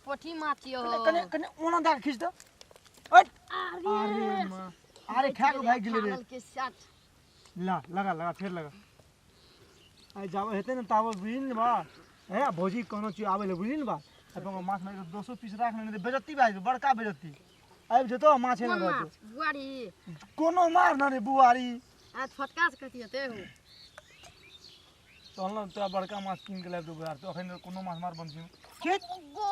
पोठी माछ छियो। कने कने ओना दऽ खींच दऽ। अरे अरे माँ, अरे खा के भागि गेलै रे। के साथ ला लगा लगा फेर लगा। आइ जाबे हेतै ने ताबे बुझली ने बा। हे भौजी कहनो छियो आबै लए, बुझली ने बा। अपन माछ मारि कऽ 200 पीस राख ने, बेजती भए जेतौ, बड़का बेजती आबि जेतौ। माछे कोन नहि रहतौ। माछ? बुआरी? कोनो मार न रे बुआरी। आ छोटका से कथी हेतै हो? तहन ने तोरा बड़का माछ कीन के लाबि देबौ यार। तू अखन कोनो माछ मार बंसी में खेत। गो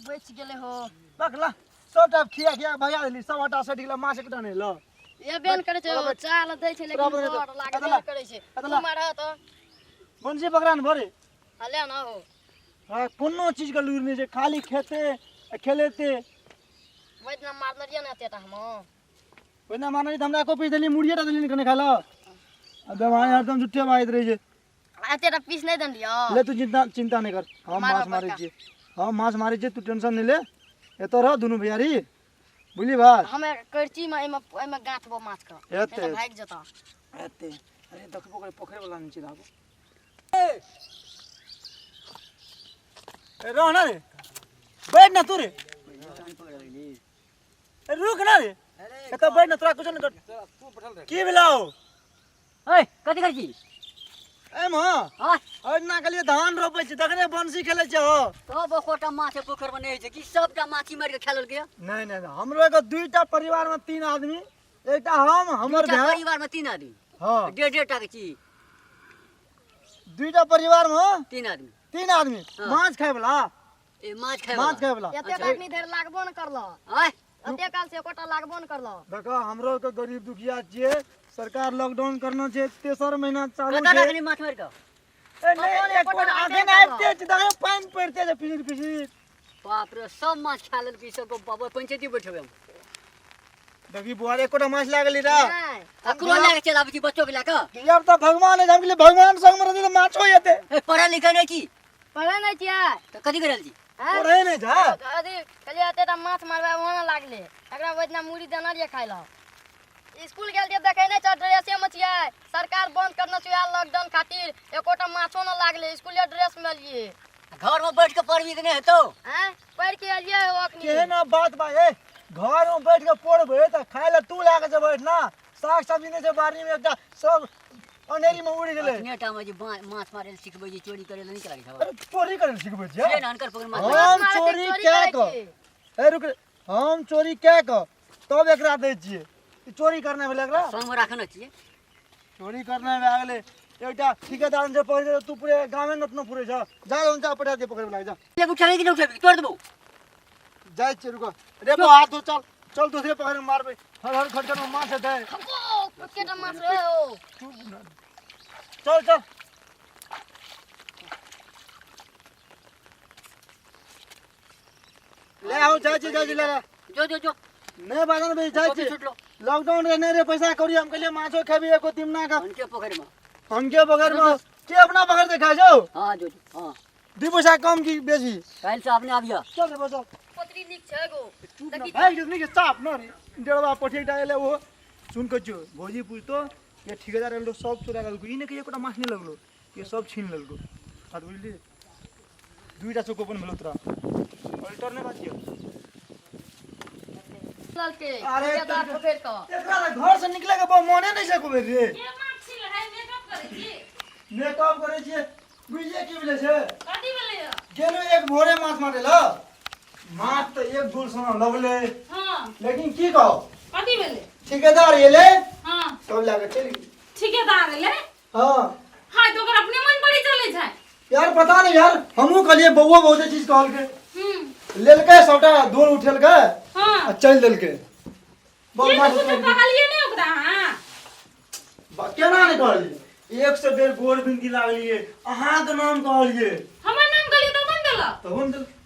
बचि गेलै हो। रख ला, सबटा खिया खिया भगा देली, सब हटा सटि गेलै, माछ एकटा नहि ल। एबे ने करै छै। बराबर। चाल दै छै लेकिन बराबर। डर लागबे अदला। ने करै छै। अदला। तू मारह तऽ। बंसी पकड़ा ने भरे। हले न हो। हाँ, कोनो चीज के लूरि नहि छै, खाली खेते आ खेलेते। ओहि दिना मारने रहियै ने एतेटा हम। ओहिना मारने रही तऽ हमरा एको पीस देली, मुड़िए टा देली ने कने खाय लए। आ बेमारी हरदम झूठे बाजैत रहै छै। एतेटा पीस नहि देने रहियै। ले तू चिंता चिंता नहि कर, हम मारब माछ मारै बड़का। छियै, हम माछ मारै छियै, तू टेंशन नहि ले, एतऽ रह दुनू भैयारी, बुझली बात? हम करची में एहिमे एहिमे गाँथबो माछ के, हेतै। नहि तऽ भागि जेतऽ। हेतै। अरे देखबो करे, पोखरि वाला नहि छै, आबो। ए रह ना रे, बैठ ना तू रे। ए रुक ना रे, एतऽ बैठ ना, तोरा कुछो नहि कर। की भेलौ? ओए, कथी करै छी? एम हँ। हाँ। एना कहलियै धान रोपै छी तखने बंसी खेलै छै हो। तब एकोटा माछ पोखरि मे नहि होइ छै कि सबटा माछी मारि के खा लेलकै? नहि नहि नहि, हमरो एगो दुईटा परिवार में 3 आदमी, एकटा हम, हमर दूटा भाय। परिवार में 3 आदमी? हाँ। डेढ़ डेढ़ टा के छी। दुईटा परिवार में 3 आदमी। 3 आदमी। हाँ। माछ खाय वाला। ए माछ खाय। माछ खाय वाला। एतेक आदमी धरि लागबो ने करलो। आय। एते काल से एकोटा लागबो ने करलो। देखो, हमरो के गरीब दुखिया छियै, सरकार लॉकडाउन करना छै, तेसर महीना चालू कतऽ छै। राखली माछ मारि के? ए नहि, पता नहि, एकोटा एकोटा अखन आबिते आबिते छै, देखो पानि पड़िते छै फिसिर फिसिर। बाप रे, सब माछ खा लेलकै सब। बाबा, पंचायती बैठेबै हम। देखी बुआ, एकोटा माछ लागल रे। नहि। ककरो लए के चलि आबै छी बच्चो के लए के। आब तऽ भगवान है, हम कहलियै भगवान संग में रहतै तऽ माछो एतै। ए पढ़ल लिखल नहि छी? पढ़ै नहि छियै। तऽ कथी करल छी? आँय? पढ़ै नहि छै। अथी कहलियै एतेटा माछ मारबै, ओहो ने लागलै। एकरा ओहि दिना मुड़ी देने रहियै खाय लए। स्कूल गेल रहियै, देखै नहि छ ड्रेसे मे छियै। सरकार बंद करने छै लॉकडाउन खातिर, एकोटा माछो ने लागलै, स्कूले ड्रेस मे एलियै। घर में बैठ के पढ़बी तऽ नहि हेतौ? आँय, पढ़ि के एलियै हो अखनी। केहन आब बात बा, ए घर में बैठ के पढ़बै तऽ खाय लए तू लए के जेबै ना, साग सब्जी नहि छै बाड़ी में एकटा, सब अनेरी में उड़ि गेलै। अखने टा में जे माछ मारै लए सिखबै छै, चोरी करै लए नीक लागै छै? अरे चोरी करै लए सिखबै छियै? से ने अनकर पकड़ माछ। हम मारै छै, चोरी चोरी कए करै कऽ छियै। ए रुक रे, हम चोरी कए कऽ तब एकरा दै छियै। ई चोरी करना भेलै एकरा? संग में राखने छियै। चोरी करना भए गेलै। एकटा ठिकेदार जे पकड़ि गेलै, तू पूरे गामे ने उतना पूरे जा जा जा, पठा दे पकड़े वाला, जा। ले उठाबे कि नहि उठाबे? तोड़ देबौ। जाइ छियै, रुको रे बा, हाथ धो, चल चल, दूसरे पकड़ के मारबै। हर हर खटखट में माछ हेतै। ओ कतेटा माछ रे हो। चल चल ले आओ, जाइ छी, जाइ छी, ले ले। जो जो जो। नहि बाजन भाई, जाइ कॉपी छी। छुटलो। लॉकडाउन रे नहि रे पैसा कौड़ी, हम कहलियै माछो खेबी एको तिमना का। उनके पोखरि में। उनके बगैर में के अपना बगैर देखा जाओ। हाँ जो जो हाँ। 2 पैसा कम की बेसी? काल्हि से अपने आबिया। चल रे बचल। पोतरी नीक छै गो। चुप ना भाई, जखनी के साफ न रे डेढ़वा पोठी एकटा एलै, ओ सुन के जो भौजी पूछतो ये ठेकेदार एलो, सब चोरा गेलको, ई नहि कि एकोटा माछ नहि लगलो, ये सब छीन लेलको। बात बुझली? दुईटा चौकोपन भेलो तोरा, अल्टर नहि बाजियो। ललके अरे ठेकेदार पकड़ि कऽ। एकरा तऽ घर से निकले के बा मने नहि छै एको बेर रे। के माछ छील है? मेकअप करै छी? मेकअप करै छियै, बुझलियै की भेलै छै? कथी भेलै यौ? गेलु एक भोरे माछ मारै लए, माछ तऽ एक गोल सोना लगलै। हाँ। लेकिन की कहू? कथी भेलै? ठेकेदार एलै। हाँ। सब लए कऽ चलि गेलै। ठेकेदार एलै? हाँ। हाँ, तऽ ओकर अपने मन पड़ी चलै छै। यार पता नहीं यार, हमहूँ कहलियै, बौआ बहुते चीज कहलकै। हम्म। लेलकै सबटा दोल उठेलकै। हाँ। आ चलि देलकै। बड़ ये माछ तऽ कुछो उठेलकै। कहलियै नहि ओकरा अहाँ? केना नहि कहलियै, 100 बेर गोर बिनती लागलियै, अहाँके नाम कहलियै। हमर नाम कहलियै तब ने देलक? तब ने देलकै।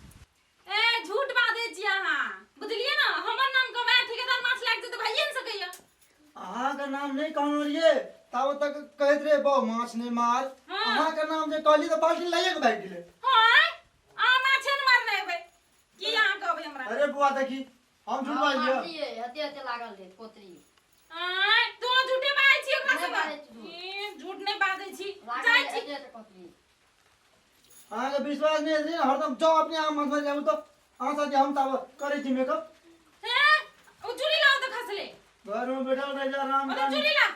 ए झूठ बाजै छी अहाँ, बुझलियै ने? हमर नाम कहबै ठेकेदार माछ लागि जेतै, भाइये ने सकैया। अहाँके नाम नहि कहने रहियै ताबत तक कहैत रहे बौ माछ नहि मार। हाँ। अहाँके नाम जे कहलियै तऽ बाल्टी लैए के भागि गेलै। हाँ, अहाँ माछे ने मारने हेबै, की अहाँ कहबै हमरा? अरे बुआ देखी, हम झूठ बाजलियै? मारलियै, एते एते लागल रहै पोतरी। आँय, तू झूठे बाजै छी ओकरा नहि संगे। बाजै छी झूठ। ए, झूठ नहि बाजै छी। लागल जाइ रहै छी। एते एते पोतरी। अहाँके विश्वास नहि हेतै ने, हरदम जाउ अपने आप माछ मारि आबू तऽ। अहाँ साथे हम तब करै छी मेकअप। हे ओ चूड़ी लाओ तऽ खसले। घर में बैठल रह जा राम ओतऽ राम। चूड़ी ला।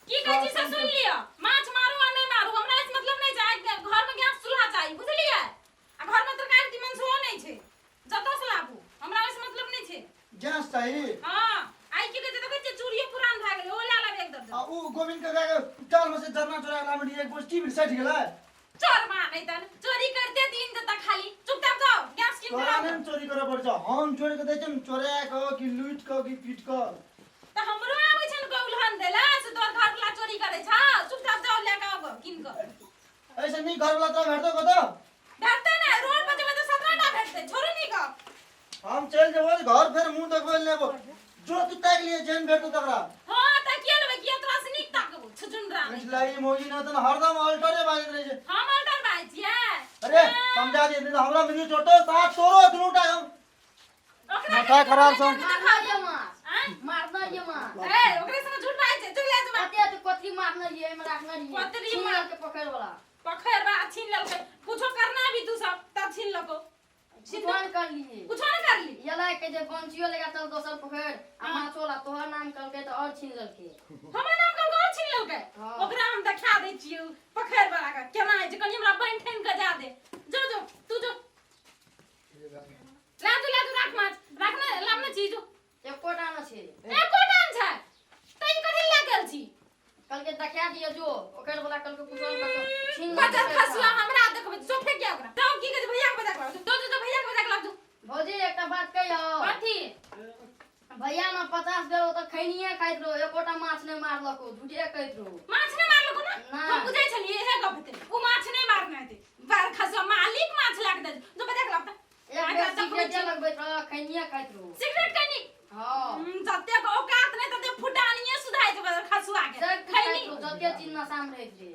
की कहै छी से सुनि लिअ, माछ मारू आ नहि मारू हमरा एहिसँ मतलब नहि छै। आइ घर में गैस चूल्हा चाही, बुझलियै? आ घर में तरकारी तीमन सेहो नहि छै, जतऽ से लाबू हमरा ओहिसँ मतलब नहि छै। गैस चाही? हँ। आइ की कहै छै, देखै छियै चूड़ियो पुरान भए गेलै, ओ लए लेबै एक दर्जन। आ उ गोविंद के गाय के टाल में से जरना चोरा के लामे एक बोझ की भेल, सठि गेलै? चोर माँ नहि तन चोरी करते दिन देता खाली। चुपचाप जाओ गैस कीन के तोरा लाओ। नहि चोरी करऽ पड़ै छौ, हम चोरी के दै छियौ ने, चोरा कऽ कि लूटि कऽ कि पीट कऽ। तऽ हमरो आबै छन को उलहन देला से तोर घर वाला चोरी करै छा। चुपचाप जाओ ले के आबो कीन के। ऐसे नीक घर वाला तोरा भेटतौ कतौ? भेटतै ने, रोड पर जेबै तऽ 17 टा भेटतै। छोड़ू नी गप। हम चलि जेबो घर, फेर मुँह देखबै लए लेबो। जो तू ताकि लिए जेहन भेटतौ तकरा। हाँ त किया लेबै, किया तोरा से नीक ताकबो छुचुनरा नहीं। मिथिलाई मौजी न तन हरदम अल्टरे बाजैत रहै छै। हम अल्टर बाजै छियै? अरे समझा दे, नहीं तो हमरा मिली चोटो साथ तोरो दुनू टा हम। ओकरा माथा खराब छौ। मारना ये माछ। आँय? मारना ये माछ। ए ओकरे संग झूठ बाजै छै, चल ले जमा। कते तू कोतरी मारना ये एहिमे राखने रहियै। कोतरी छीन मार- लेलकै पोखरि वाला। पखैर बा छीन लेलकै, कुछो करना भी तू सब तब छीन लको। कुछो नहि करलियै। कुछो नहीं करली? ये के जे बंसियो लेके चल दोसर पोखरि आ हाँ। माछो ला तोहर नाम कहलकै तऽ और छीन लेलकै। हमर नाम कहलकै और छीन लेलकै? हाँ। ओकरा हम देखा दै छियै पखैर वाला के केना होइ छै। कनि हमरा बनि ठनि के जा दे। जो जो तू जो ला जो, ला जो, राख माछ राख ने, लाम ने चीज। एकोटा न छै। एकोटा ने छै तऽ ई कथी लए गेल छी? कहलकै देखा दियौ जो ओकर वाला, कहलकै कुछो नहि करतौ, छीन लेलकै बजर पैसा। खसुआ हमरा देखबै, जो फेंक ओकरा। जाओ, की कहै छै भैया के बजा के लाउ। जो जो जो भैया के बजा के लाउ जो। भौजी एकटा बात कहियौ? कथी? भैया ने 50 बेर ओतऽ खैनिये खाइत रहो, एकोटा माछ नहि मारलको, झूठे कहैत रहो। माछ नहि मारलको ना? ना। हम बुझै छलियै इहे गप हेतै, ओ माछ नहि मारने हेतै। बार खसुआ मालिक माछ लए के दे, जो बजा के लाउ तऽ। एक बेर सिगरेटे लगबैत रहो, खैनिये खाइत रहो। सिगरेट कनी। हाँ। जतेक औकात नहि ततेक फुटानिये सुधाइ छै बजर खसुआ के। सब कुछ खैनी खाइत रहो, जते चीज नशामे रहैत रहे।